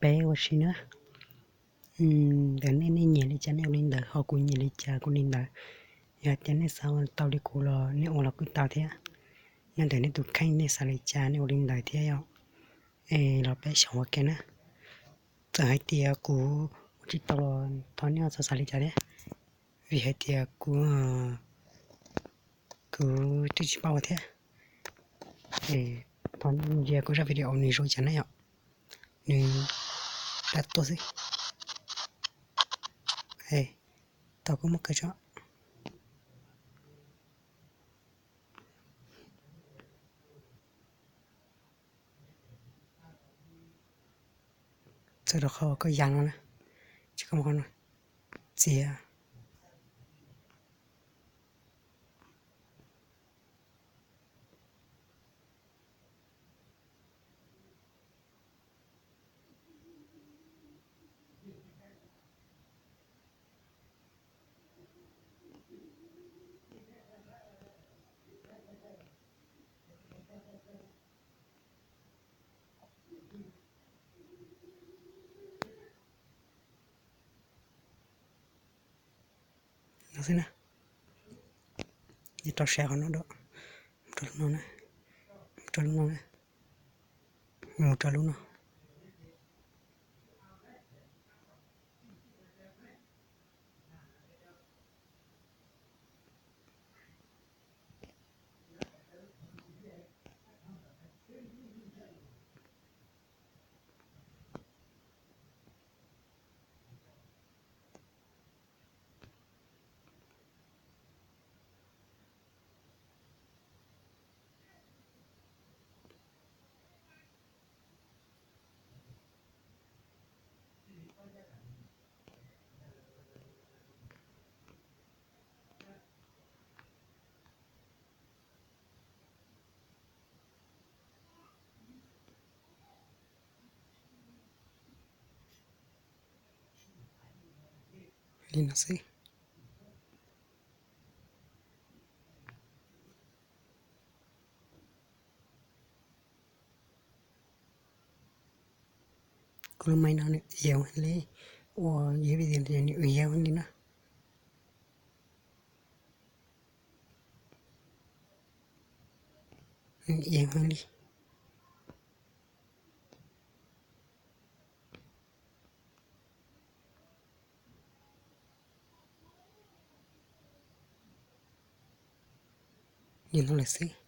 peb ua si na. Ntawm nej, nej nyiam li cas nej ua li ntawd, ho kuv nyiam li cas kuv li ntawd. Yog hais tias nej xav ua tau li kuv los nej ua los kuj tau thiab. Nyob ntawm nej tus kheej nej xav li cas nej ua li ntawd thiab yom. Es los peb xyaum ua ke na. Txawm hais tias kuv ua tsis tau los thov nej txhob xav li cas thiab, vim hais tias kuv, kuv twb tsis paub ua thiab. Es thov nej ntsia kuv zaj video nws zoo li cas na yom. Nws dab tuaj xwb. Tau kuv muab kaw tso. Txawm rau qhov koj ya no na, tsis koj mus qhov no, txiav. No xwb na. Rau sab qhov no do, mus rau lub no na, mus rau lub no na, mus rau lub no. Li no xwb. Kuv lub maim no nws iav li, ua ib video nws iav li na. Nws iav li. Li no lawm xwb.